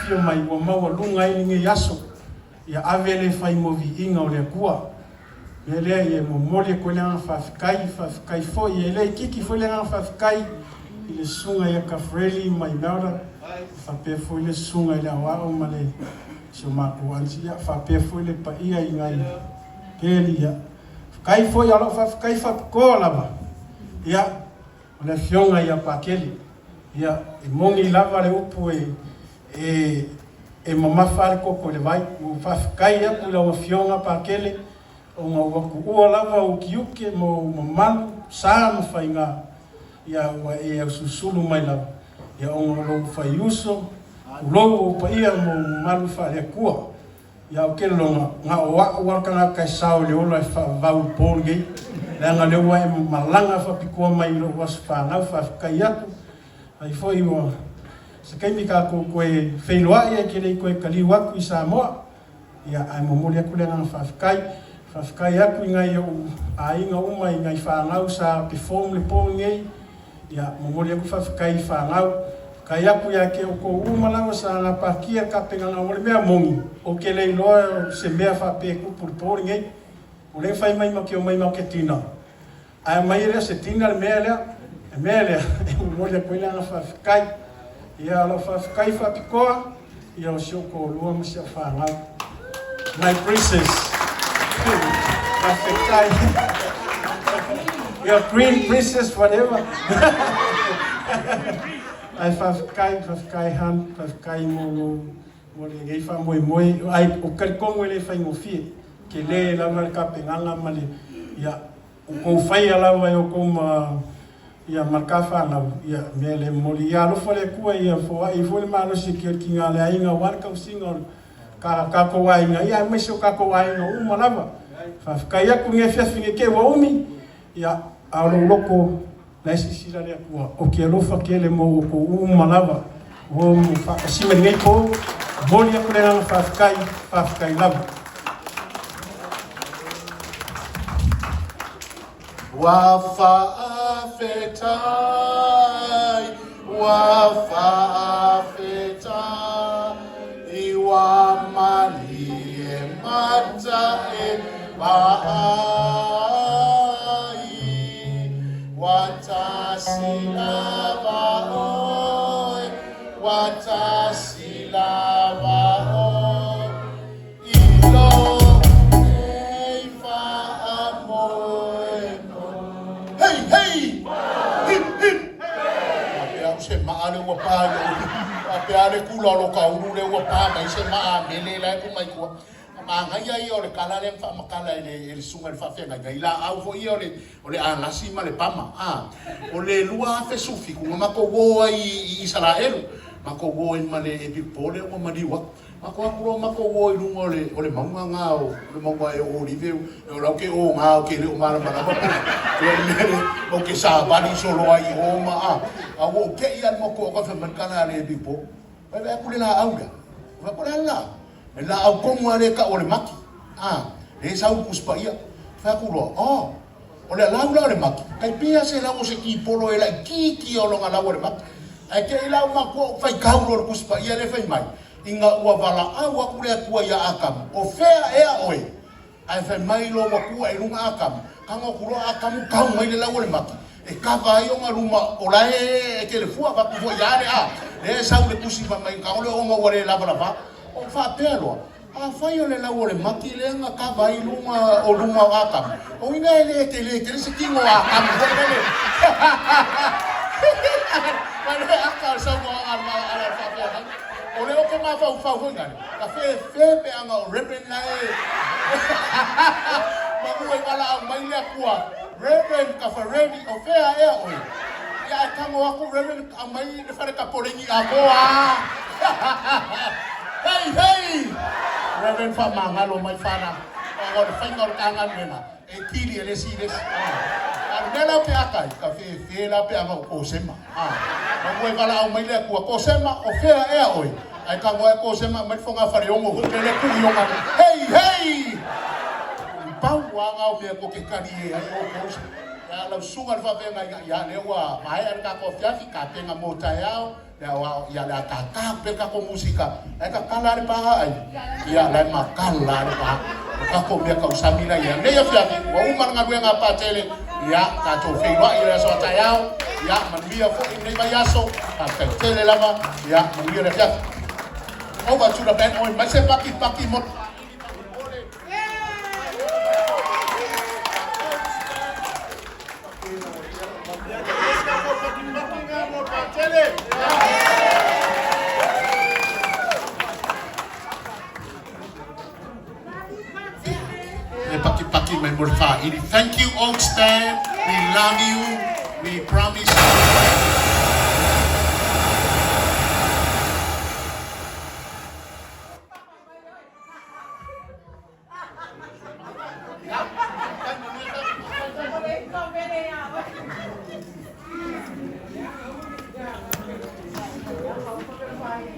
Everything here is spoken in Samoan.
afifio mai ua maualuga ai lenei aso. Ia ave le fai mo viiga o le Atua. Mea lea ia e momoli atu ai le agaga faafetai, faafetai foi, e le itiiti foi le agaga faafetai i le Susuga ia Taffrelli ma Imelda, faapea foi le Susuga i le Aoao ma le si o matou aunty, ia faapea foi le paia i nai Keli, ia. Faafetai foi, a o lau faafetai faapitoa lava, ia, o le Afioga ia Pakele. Ia, e moni lava le upu e, e, e mamafa lava le koko i le vai. Ua ou faafetai atu i lau Afioga Pakele, ona ua tuua lava ou tiute ma ou mamalu, sa ma faiga, ia ua e ausulusulu mai lava, ia ona o lou faiuso, tulou ou paia ma ou mamalu faale-Atua. Ia ou te lagona, na o a'u lava le tagata e sao i le ola e faavavau i le po lenei, leaga o lea ua e malaga faapitoa mai i lou aso fanau, faafetai atu. Ai foi ua se taimi tatou toe feiloai ai ke le i toe taliu atu i Samoa. Ia, ae momoli atu le agaga faafetai. Faafetai atu i nai ou aiga uma i nai fanau sa perform le po lenei. Ia, momoli atu faafetai i fanau. Faafetai atu ia te outou uma lava sa gapatia le tapenaga o le mea moni, ou te le iloa o se mea faapea e tupu i le po lenei. O lea e fai mai ma te omai Maketina, ae aumai e le o se tina le mea lea. Le mea lea, e momoli atu ai le agaga faafetai. Ia, o lau faafetai faapitoa, ia o si ou toalua ma si au fanau. My princess. Faafetai. Your queen, princess, whatever. Ae faafetai, faafetai Han, faafetai mo lou mo lenei faamoemoe. Ai, ou te talitonu e le faigofie. Tele lava le tapenaga ma le, ia, O kou faia lava e oukou ma ia ma ka fanau, ia mea le momoli. Ia alofa le Atua ia foai ai foi le malosi e kiakiga a le aiga aua le tausiga o ka tatou aiga, ia aemaise o tatou aiga uma lava. Faafetai atu i lenei afiafi nei te ua umi, ia a o lou loto la e silasila le Atua, ou te alofa tele mo outou uma lava. Ua ou faatasi mai lenei po, momoli atu le agaga faafetai, faafetai lava. Ua faafetai, ua faafetai, ua malie mata e vaai, ua tasi lava oe, ua tasi lava oe. Hei, hei! Hip, hip! Faapea au se maa lea ua pa i lou... Faapea le kula o lo kaulu lea ua pa mai se maa mele la e ku mai tua. Manaia ia o le tala lea na faamatala e le, e le susuga i le faafeagaiga i laau foi ia o le, o le agasi ma le pama. A, o le 2017 na matou o ai i Isaraelu, matou o ai ma le Epikopo lea ua maliu atu. Matou atu loa matou o i luga o le, o le mauga na o le mauga e o Olive, o la ou te o na ou te le o malamalama po o le mea lea, ou te savali solo ai i o ma a, a ua ou te i a le motu o ka fai mai le tala a le bipo. Vai vai atu le laau lea. Vai ko le a le laau. Le laau tonu a lea e tau o le maki. A, le sau le Tusi Paia. Fai atu loa, oh, o le lau la o le maki, tai pei a se lau o se kipolo e laitiiti o lona lau o le maki. Ae te i la ou matua ou faitau loa i le Tusi Paia lea fai mai, Ina ua valaau atu le Atua ia Atamu, o fea ea oe? Ae fai mai lo matua i luga Atamu, tago atu loa Atamu tau mai le lau o le maki, e kava ai ona luma o la e tele fua avatu foi ia le a, lea e sau le tusi fai mai tago le ona ua le lavalava. Ou faapea loa, Afai o le lau o le maki lea na kava ai luga o luma o Atamu, o ina e le tele tele se tino o Atamu foi lele. Ma le aka o le saunoaga a le faafeagai. O lea ou te mafaufau foi lale, ka fefe pe ana o Reverend la e manu e valaau mai le Atua, Reverend Kafareni, o fea ea oe? Ia ae tago atu Reverend aumai le fale tapoleni atoa. Hei, hei! Reverend faamagalo mai fana, ona o le faiga o le ta galuega, e kili e le isi i le isi. A o le mea la ou te aka ai, ka fefe la pe ana o Kosema. Manu e valaau mai le Atua, Kosema, o fea ea oe? Ae tago ae Kosema aumai le fogafaleogo foi lele tuu i ona Hei, hei! Pau lava na o mea tou te talie ai outou se. Ia lau susuga i le faafeagaiga, ia lea ua maea le tatou afiafi, tapena mo taeao. Le aoao, ia, le a tātā pea le tatou musika, la e tatala lava le pa ai. Ia, la e matala lava le pa. O tatou mea tausami la ia. Nei afiafi, ua uma le galuega a Patele, ia, tatou feiloai i le aso a taeao, ia, manuia foi lenei vaiaso, faafetai tele lava, ia, manuia le afiafi. Over to the band, oi mai se paki paki mo E pakipaki mai mo le faaili. Thank you, Oaks Band. We love you. We promise.